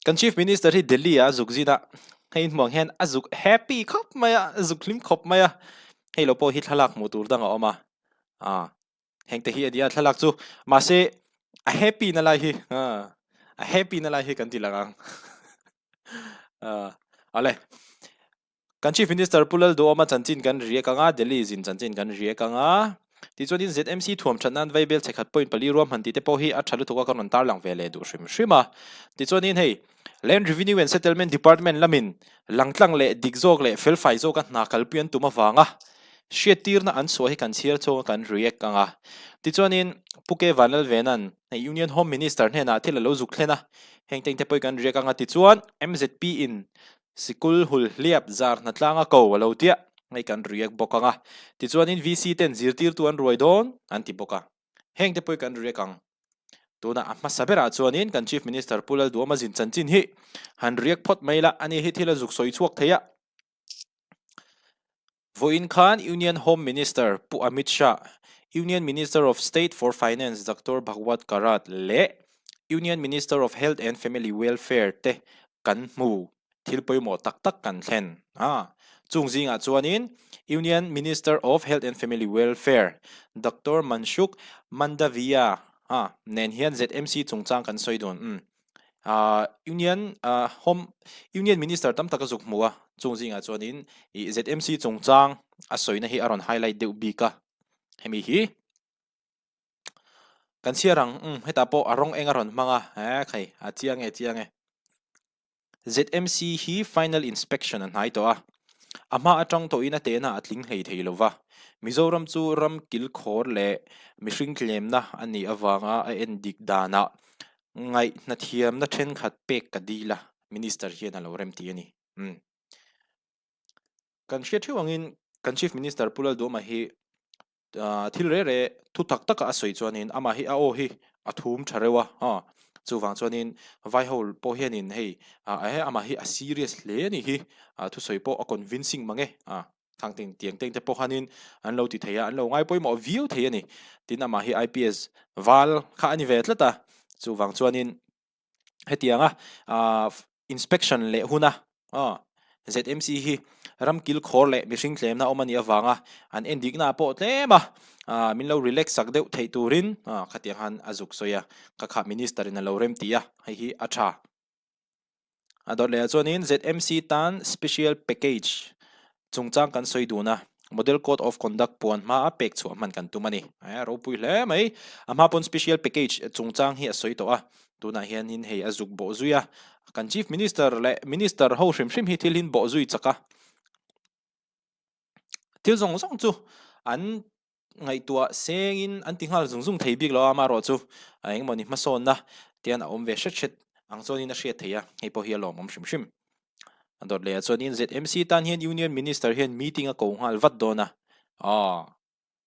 Kan Chief Minister hi Delhi ah a zuk zin a, hei in hmuh ang hian a zuk happy khawp mai a, a zuk hlim khawp mai a, hei lo pawh hi thlalak hmuh tur dang a awm a, ah heng te hi a nia thlalak chu mahse a happy na lai hi a happy na lai hi kan ti lang ang ah awle. Kan Chief Minister Pu Lalduhawma chanchin kan riak anga, Delhi zin chanchin kan riak anga, tichuanin ZMC thuam that nan Vaibel chhekhat point pali ruahman tih te pawh hi a tha lutuk a kan rawn tarlang ve leh duh hrim hrim a. Tichuanin hei Land Revenue and Settlement Department lamin langtlang leh dik zawk leh felfai zawka hna kalpui an tum avanga hriattirna an chhuah hi kan chhiar chhunga kan riak anga. Tichuanin Pu K Vanlalvena'n hei Union Home Minister hnenah thil a lo zuk thlen a, heng tengte pawh hi kan riak anga tichuan MZP in Sikul hul hliap zar hnatlanga ko a lo tiah hei kan react bawk ang a, tichuanin VC ten zirtirtu an ruai dawn an ti bawk a, heng te pawh hi kan react ang. Tunah a hmasa berah chuanin kan Chief Minister Pu Lalduhawma zin chanchin hi han react phawt mai la, ani hi thil a zuk sawi chhuak thei a. Vawiin khan Union Home Minister Pu Amit Shah, Union Minister of State for Finance Doctor Bhagwat Karad leh Union Minister of Health and Family Welfare te kan hmu thil pawimawh tak tak kan thlen a. Chung zingah chuanin Union Minister of Health and Family Welfare Doctor Mansukh Mandaviya nen hian ZMC chungchang kan sawi dun. Union Home Union Minister tam tak a zuk hmu a, chung zingah chuanin ih ZMC chungchang a sawina hi a rawn highlight deuh bik a, hemi hi kan chhiar ang umm hetah pawh a rawng eng a rawn hmang a, eh khai a chiang e chiang e. ZMC hi final inspection a hnai tawh a, a hma atang tawhin a tehna a tling hlei thei lova, Mizoram chu ram kilkhawr leh mihring tlemna a nih avanga a endik danah Ngaihnathiamna thenkhat pek ka dil a, Minister hian a lo rem ti a ni. Umm. Kan hriat theuh angin kan Chief Minister Pu Lalduhawma hi thil reh reh thu tak taka a sawi chuanin amah hi a aw hi a thum tha reuh a, aw chuvang chuanin vai ho pawh hianin hei amah hi a serious hle a nih hi, thusawi pawh a convincing mang e. Thang teng tiang teng te pawh khanin an lo ti thei a, an lo ngai pawimawh viau thei a ni. Tin amah hi IPS val kha a ni ve tlat a, chuvang chuanin hetianga ah inspection leh huna aw ZMC hi ram kil khawr leh mihring tlemna awm a nih avanga an endikna ah pawh tlem a, ah min lo relax sak deuh theih turin ah khatiang khan a zuk sawi a, ka khah minister in a lo rem ti a, hei hi a tha. A dawt leh ah chuanin ZMC tan special package chungchang kan sawi dun a, Model Code of Conduct puan hma a pek chhuah hman kan tum a ni. A ropui hle mai. A hma pawn special package chungchang hi a sawi tawh a, tunah hianin hei a zuk bawh zui a. Kan Chief Minister leh Minister ho hrim hrim hi thil hin bawh zui chak a. Thil zawng zawng chu an ngaihtuah sengin an ti nghal zung zung thei bik lo a, amaherawh chu a engemaw ni hmasawnna tian a awm ve hret hret ang chuanin a hriat thei a, hei pawh hi a lawmawm hrim hrim. A dawt leh ah chuanin ZMC tan hian Union Minister hian meeting a ko nghal vat dawn a, aw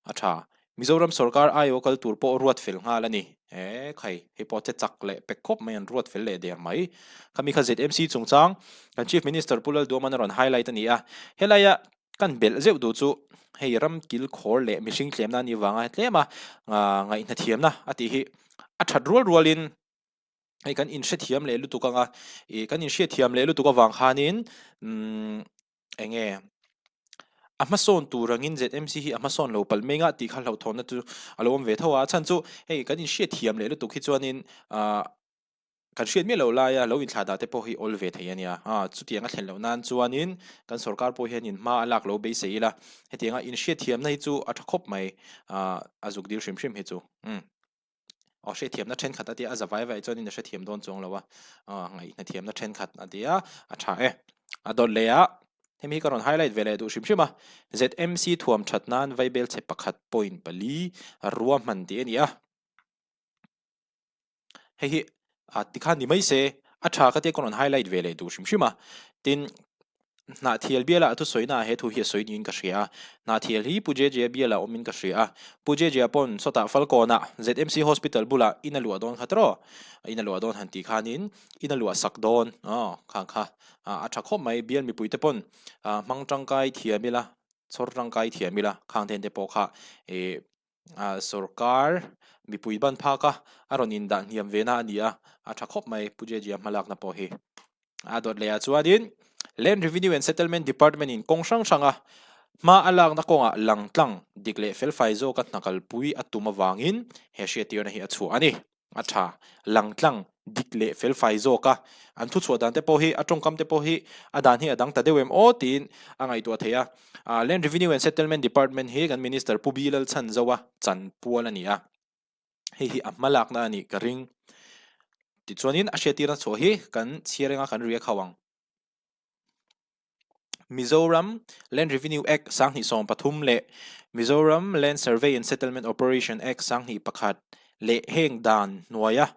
a tha. Mizoram sorkar aiawh kal tur pawh ruat fel nghal a ni. E khai, hei pawh che chak leh pek khawp mai an ruat fel leh der mai. Khami kha ZMC chungchang kan Chief Minister Pu Lalduaman a rawn highlight a ni a, helaia Kan belh zeuh duh chu hei ram kil khawr leh mihring tlemna a nih vanga tlema ngaihna thiamna a tih hi a that rual rualin hei kan inhrethiam leh lutuk anga ih kan inhriatthiam leh lutuk avang khanin umm eng nge a hmasawn tur angin ZMC hi a hmasawn lo palh mai ngah tih kha hlauhthawnna chu a lo awm ve tho a, a chhan chu hei kan inhriatthiam leh lutuk hi chuanin ah. Kan hriat miah loh laia lo inthlah dah te pawh hi awl ve thei a nia. Aa, chutiang a thlen loh nan chuanin kan sorkar pawh hianin hma a lak lo beisei ila, hetianga inhriatthiamna hi chu a tha khawp mai, aa, a zuk dil hrim hrim hi chu. Umm. Aw, hriatthiamna thenkhat a tia, a za vai vai chuanin a hrethiam dawn chuang lo a, aa, ngaihnathiamna thenkhat a tia, a tha e. A dawt leh ah, hemi hi ka rawn highlight ve leh duh hrim hrim a, ZMC thuam that nan vaibelchhe pakhat point pali ruahman tih a ni a. Hei hi ah tikhan ni mai se a tha ka tia ka rawn highlight ve leh duh hrim hrim a, tin Hnahthial biala a thusawi naah he thu hi a sawi niin ka hria a, Hnahthial hi Pu JJ-a biala awmin ka hria a, Pu JJ-a pawn sawtah Falkawnah ZMC Hospital bulah in a luah dawn kha tawh, in a luah dawn han tih khanin in a luah sak dawn aw khang kha a tha khawp mai, bial mipuite pawn hmang tangkai thiam ila, chhawr tangkai thiam ila khang then te pawh kha ih. Sorkar mipui ban phak a, a rawn indah hniam ve na a ni a, a tha khawp mai Pu JJ-a hmalakna pawh hi. A dawt leh ah chuanin Land Revenue and Settlement Department in kawng hrang hranga hma a lakna kawngah langtlang dik leh felfai zawka hna kalpui a tum avangin he hriattirna hi a chhuah a ni. A tha, langtlang, dik leh felfai zawk a, an thuchhuah dan te pawh hi, a tawngkam te pawh hi a dan hi a dang ta deuh em aw tiin a ngaihtuah thei a. Land Revenue and Settlement Department hi kan Minister Pu Bi Lalchhanzoa chanpual a ni a, hei hi a hmalakna a nih ka ring. Tichuanin a hriattirna chhuah hi kan chhiar enga kan riak ho ang. Mizoram Land Revenue Act 2013 leh Mizoram Land Survey and Settlement Operation Act 2001 leh heng dan hnuaia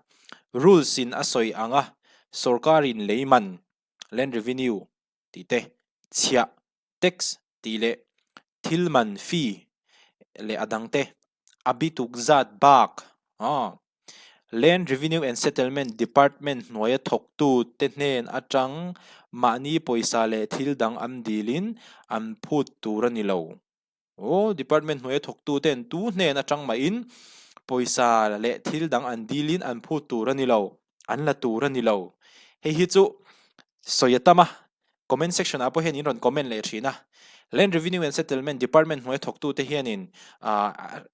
rules in a sawi anga sorkarin lei man, land revenue, tih te, chhiah, tax, tih leh thil man, fee, leh a dangte a bituk zat bak Land Revenue and Settlement Department hnuaia thawktute hnen atang mahni pawisa leh thil dang an dilin an phut tur a ni lo. Aw, Department hnuaia thawktuten tu hnen atang mahin pawisa leh thil dang an dilin an phut tur a ni lo, an la tur a ni lo. Hei hi chu sawi a tam a, Comment section ah pawh hian in rawn comment leh thin a, Land Revenue and Settlement Department hnuaia thawktute hianin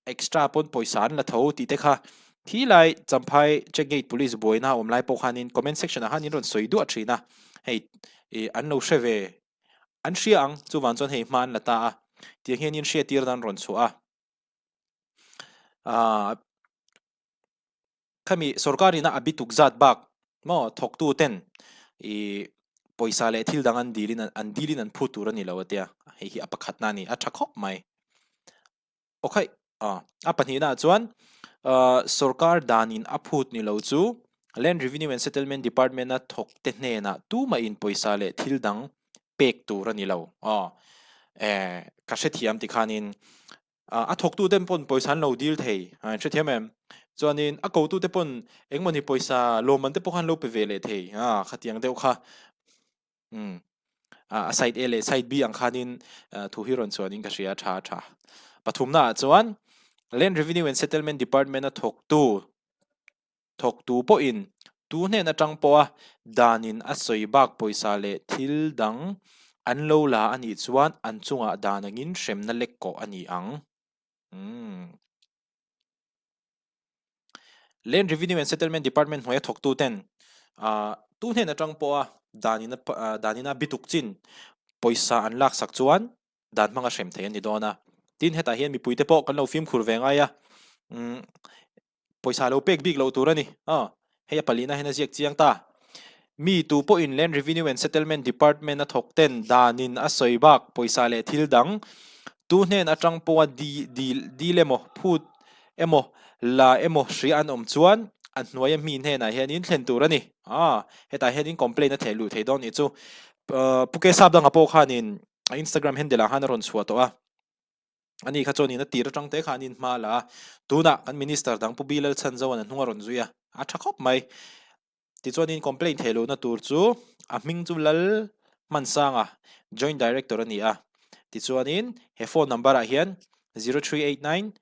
extra pawn pawisa an la tho tih te kha thi lai Champhai Check Gate Police buaina a awm lai pawh khanin comment section ah khan in rawn sawi duah thin a, hei an lo hre ve an hria ang chuvang chuan hei hma an la ta a tiang hian in hriattir nan rawn chhuah a. Khami sorkar ina a bituk zat bak maw thawktu ten i pawisa leh thil dang an dil in an dil in an phut tur a ni lo a tia, hei hi a pakhatna a ni, a tha khawp mai. Awkhaih a pahnihna ah chuan sorkar dan in a phut ni lo chu Land Revenue and Settlement Department a thawk te hnenah tumah in pawisa leh thil dang pek tur a ni lo. Ka hrethiam tikhanin A thawktute pawn pawisa an lo dil thei, a hrethiam em? Chuanin a kotute pawn engmawni pawisa lawmman te pawh kha an lo pe ve leh thei, a khatiang deuh kha. Umm a side A leh side B ang khanin thu hi rawn chuanin ka hria a tha a tha. Pathumnaah chuan Land Revenue and Settlement Department a thawktu Thawktu pawhin tu hnen atang pawha danin a sawi bak pawisa leh thil dang an lo la a nih chuan an chungah dan angin hremna lek kawh a ni ang. Umm. Land Revenue and Settlement Department hnuaia thawktuten tu hnen atang pawha danin a bituk chin pawisa an laksak chuan dan hmanga hrem thei a ni dawn a. Tin, hetah hian mipuite pawh kan lo fimkhur ve ngai a, umm pawisa lo pek bik loh tur a ni. Aw, hei a palihna hian a ziak chiang ta. Mi tu pawhin Land Revenue and Settlement Department a thawk ten danin a sawi bak pawisa leh thil dang tu hnen atang pawha di dil dil emaw, phut emaw, la emaw hria an awm chuan a hnuaia mi hnenah hianin thlen tur a ni. Aw, hetah hianin complaint a theh luh thei dawn nih chu. Pu Kesap danga pawh khanin a Instagram handle ah khan a rawn chhuah tawh a, ani kha chuan in a tir atang te khan in hma la a, tunah kan minister dang Pu Bilal Chhanzoan a hnung a rawn zui a, a tha khawp mai. Tichuan in complaint theih lohna tur chu a hming chu Lal Hmansanga Joint Director a ni a, tichuanin he phone number ah hian 0389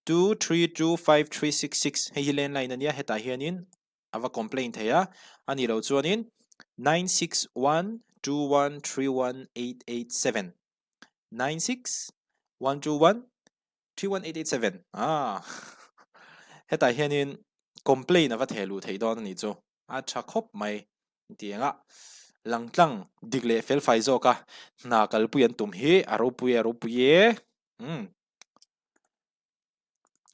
2325366 hei hi landline a nia hetah hianin a va complain thei a, a nih loh chuanin 9612131887 9612131887 ah hetah hianin complain a va theh luh theih dawn a nih chu a tha khawp mai tih anga langtlang dik leh felfai zawka hna kalpui an tum hi a ropui a ropui e umm.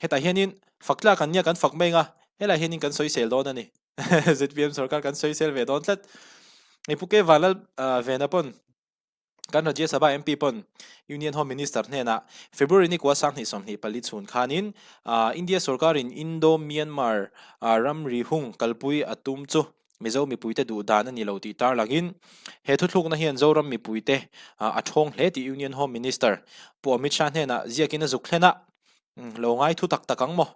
Hetah hianin fak tlak an nia kan fak mai anga helaiah hianin kan sawisel dawn a ni. ZPM sorkar kan sawisel ve dawn tlat. Hei Pu K Vanlal Vena pawn kan Rajya Sabha MP pawn Union Home Minister hnenah February ni kua 2024 chhun khanin India sorkarin Indo-Myanmar ramri hung kalpui a tum chu Mizo mipuite duh dan a ni lo tih tarlangin he thuthlukna hian Zoram mipuite a thawng hle tih Union Home Minister Pu Amit Shah hnenah ziakin a zuk thlen a, lo ngai thu tak tak ang maw?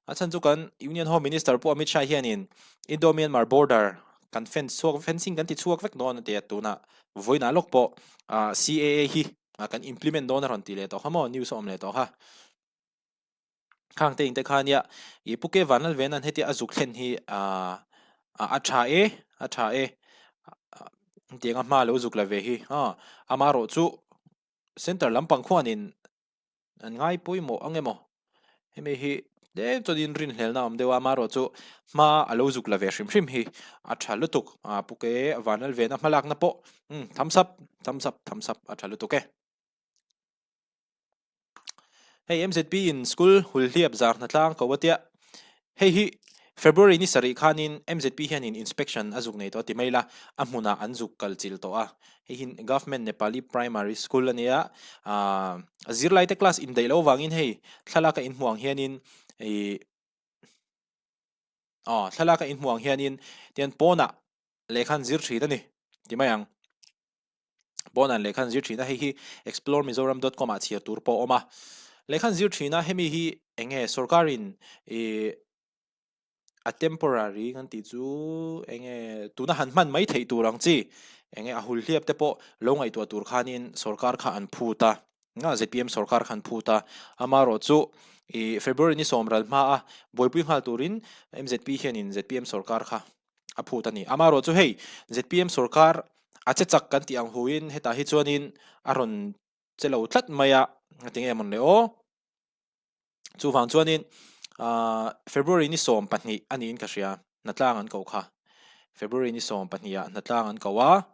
A chhan chu kan Union Home Minister Pu Amit Shah hianin Indo-Myanmar border kan fence chhuak fencing kan ti chhuak vek dawn a ti a, tunah vawiinah lawk pawh CAA hi kan implement dawn a rawn ti leh tawh kha maw news a awm leh tawh kha. Khang te inte kha nia i Pu Ke Vanlalvena'n hetia a zuk thlen hi aaa a tha e, a tha e tianga hma lo zuk la ve hi aw amaherawh chu center lampang khuanin an ngai pawimawh ang emaw hemi hi tlem chuanin rinhlelna a awm deuh a amaherawh chu hma a lo zuk la ve hrim hrim hi a tha lutuk a Pu Ke Vanlalvena hmalakna pawh thumbs up thumbs up thumbs up a tha lutuk e. Hei MZP in school hulhliap zar hnatlang ko atia. Hei hi February ni sarih khanin MZP hianin inspection a zuk nei tawh a ti mai la, a hmunah an zuk kal chilh tawh a. Hei hi Government Nepali Primary School a nia, aah zirlaite class indaih loh avangin hei thlalaka inhmuh ang hianin ih aw thlalaka inhmuh ang hianin tian pawnah lehkha an zir thin a ni ti mai ang. Pawn an lehkha an zir thin a, hei hi exploremizoram dot com ah chhiar tur pawh a awm a. Lehkha an zir thin a, hemi hi eng nge sorkarin ih a temporary kan tih chu eng nge tuna han hman mai theih tur ang chi eng nge a hul hliap te pawh lo ngaihtuah tur khanin sorkar kha an phut a, nga zpm sorkar kha an phut a. Amaherawh chu ih February ni sawm ral hma a buaipui nghal turin mzp hianin zpm sorkar kha a phut a ni. Amaherawh chu hei zpm sorkar a che chak kan tih ang huin hetah hi chuanin a rawn che lo tlat mai a, a ti nge mawn le aw. Chuvang chuanin ahh February ni 12 a niin ka hria, hnatlang an koh kha. February ni 12 ah hnatlang an koh a,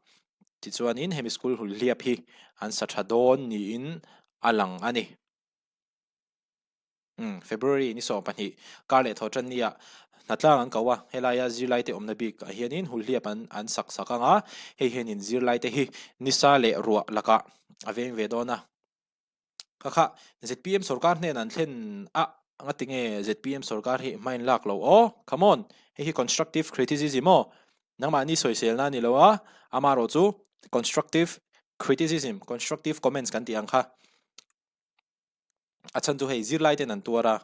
tichuanin hemi school hulhliap hi an sa tha dawn niin a lang a ni. Umm February ni 12 kar leh thaw tan nia hnatlang an ko a, helaia zirlaite awmna bik ah hianin hulhliap an an sak sak ang a, hei hianin zirlaite hi nisa leh ruah lakah a veng ve dawn a. Kha kha zpm sorkar hnen an thlen a nga tinge zpm sorkar hi hma in lak lo aw, come on, hei hi constructive criticism aw, nangmahni sawiselna a ni lo a, amaherawh chu constructive criticism, constructive comments kan tih ang kha. A chhan chu hei zirlai ten an tuar a,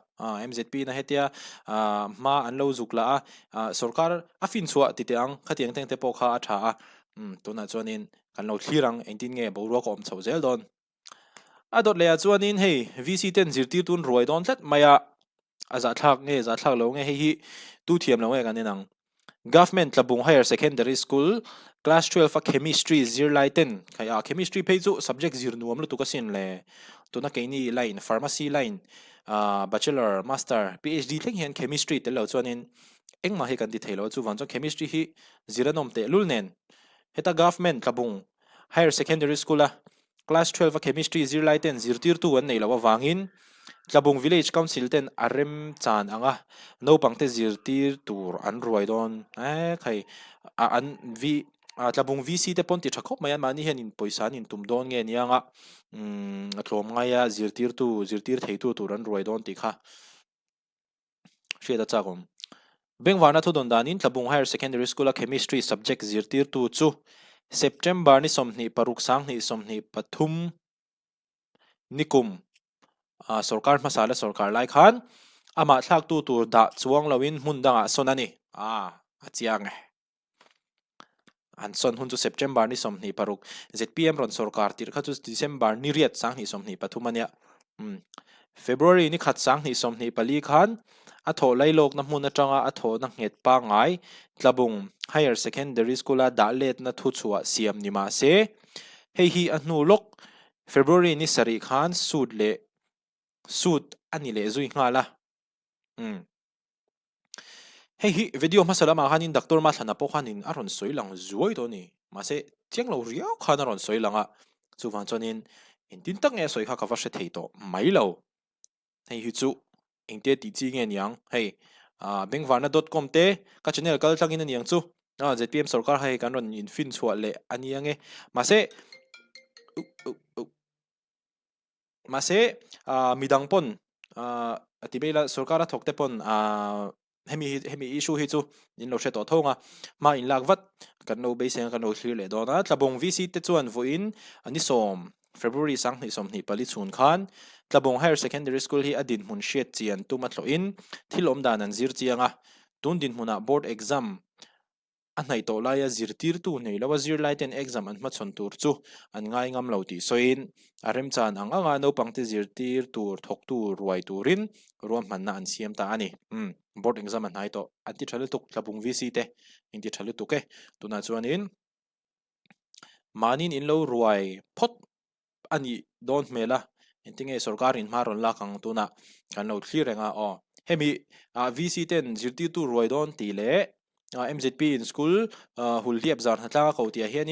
MZP na hetia hma an lo zuk lah a, sorkar a fin chhuah ti teh ang, khatiang teng te pawh kha a tha a, tunah chuanin kan lo thlir ang engtin nge boruak a awm chho zel dawn. A dawt leh ah chuanin hei VC ten zirtirtu an ruai dawn tlat mai a, a zahthlak nge zahthlak lo nge hei hi tu thiam lo nge kan en ang. Government Tlabung Higher Secondary School Class 12 a Chemistry zirlai ten khai a, Chemistry phei chu subject zir nuam lutuk asin le. Tuna keini line Pharmacy line ah Bachelor, Master, PhD thleng hian Chemistry tel lo chuanin engmah hi kan ti thei lo a, chuvang chuan Chemistry hi zir a nawm tehlul nen heta Government Tlabung Higher Secondary School a Class 12 a Chemistry zirlai ten zirtirtu an nei loh avangin Tlabung Village Council ten a rem chan ang a, naupang te zirtir tur an ruai dawn mek hei. A an V Tlabung VC te pawn ti tha khawp mai a, mahni hian in pawisa an intum dawn nge nia anga a tlawm ngai a zirtirtu zirtir theitu tur an ruai dawn tih kha. Hriat a chak awm. Bengvarna thudawn danin Tlabung Higher Secondary School-a Chemistry subject zirtirtu chu September ni 26 2023 nikum sorkar hmasa la sorkar lai khan amah thlaktu tur dah chuang loin hmun dangah sawn a ni. A chiang e. An sawn hun chu September ni 26, zpm rawn sorkar tirh kha chu December ni riat 2023 a nia. Umm. February ni khat 2024 khan a thawh lailawkna hmun atanga a thawhna nghet pangngai Tlabung Higher Secondary School-a dah letna thuchhuah siam ni mah se, hei hi a hnu lawk February ni sarih khan sut leh sut a ni leh zui nghal a. Umm. Hei hi video hmasa lamah khanin Doctor Mathlana pawh khanin a rawn sawi lang zuai tawh a ni. Mahse, chiang lo riau khan a rawn sawi lang a, chuvang chuanin engtin tak nge a sawi kha ka va hre thei tawh mai lo. Hei hi chu engtia tih chi nge niang? Hei ah bengvarna dot com te ka channel kal tlangin a niang chu. Ah zpm sorkar kha hei kan rawn infin chhuah leh a nia nge. Mahse, uh uh uh. Mahse, midang pawn a ti mai la, sorkar a thawk te pawn hemi hi hemi issue hi chu in lo hre tawh tho ang a, hma in lak vat kan lo beiseng a kan lo thlir leh dawn a. Tlabawng VC te chuan vawiin a ni sawm February 2024 chhun khan Tlabawng Higher Secondary School hi a dinhmun hriat chian tum a tlawhin thil awm dan an zir chiang a, tun dinhmunah board exam. A hnaih tawh laia zirtirtu nei loa zirlaiten exam an hmachhawn tur chu an ngai ngam lo tih sawiin a remchan ang anga naupangte zirtir tur thawktu ruai turin ruahmanna an siam ta a ni. Umm, board exam a hnai tawh. An ti tha lutuk, Tlabung VC te in ti tha lutuk e. Tunah chuanin mahniin in lo ruai phawt a nih dawn hmel a, engtinge sorkar in hma rawn lak ang tunah kan lo thlir reng a aw. Hemi ah VC ten zirtirtu ruai dawn tih leh MZP in school hulhliap zar hnatlanga ko tih ah hianin.